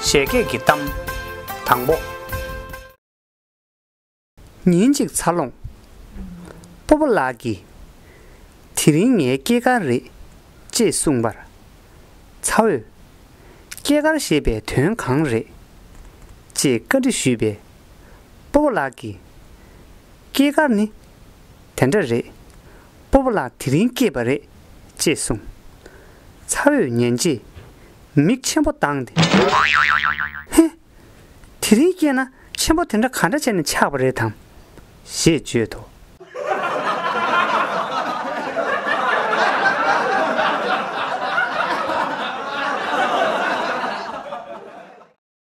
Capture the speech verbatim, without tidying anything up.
བྱས་སྐད་ཀྱི་གཏམ། དང་པོ། ཉིན་གཅིག་འཚར་ལོངས། སྤོ་བོ་ལགས་ཀྱིས། དེ་རིང་ངའི་སྐྱེས་སྐར་རེད། ཅེས་གསུངས་པར། ཚ་བོས། སྐྱེས་སྐར་ཞེས་པའི་དོན་གང་རེད། ཅེས་བཀའ་འདྲི་ཞུས་པས། སྤོ་བོ་ལགས་ཀྱིས། སྐྱེས་སྐར་ནི། དེ་འདྲ་རེད། སྤོ་བོ་ལགས་དེ་རིང་སྐྱེས་པ་རེད། ཅེས་གསུངས། ཚ་བོས་ཉན་རྗེས། མིག་ཆེན་པོ་བཏང་སྟེ། ཧེ། དེ་རིང་སྐྱེས་ན་ཆེན་པོ་དེ་འདྲ་ག་འདྲ་བྱས་ནས་ཆགས་པ་རེད་དམ། ཞེས་བརྗོད་དོ།